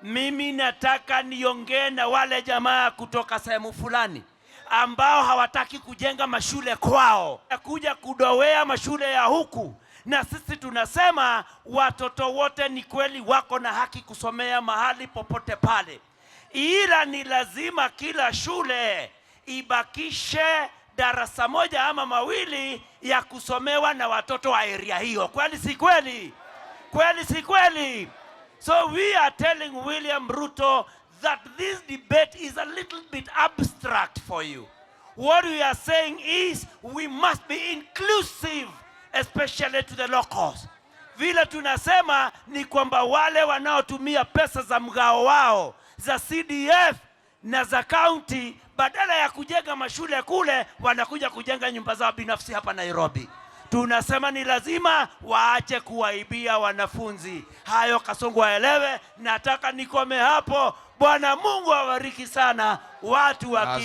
Mimi nataka niongee na wale jamaa kutoka sehemu fulani ambao hawataki kujenga mashule kwao, kuja kudowea mashule ya huku, na sisi tunasema watoto wote ni kweli wako na haki kusomea mahali popote pale, ila ni lazima kila shule ibakishe darasa moja ama mawili ya kusomewa na watoto wa area hiyo. Kweli si kweli? Kweli si kweli? So we are telling William Ruto that this debate is a little bit abstract for you. What we are saying is we must be inclusive, especially to the locals. Vile tunasema ni kwamba wale wanaotumia pesa za mgao wao za CDF na za county, badala ya kujenga mashule kule, wanakuja kujenga nyumba zao binafsi hapa Nairobi. Tunasema ni lazima waache kuwaibia wanafunzi. Hayo Kasongo aelewe. Nataka nikome hapo. Bwana Mungu awabariki sana watu wa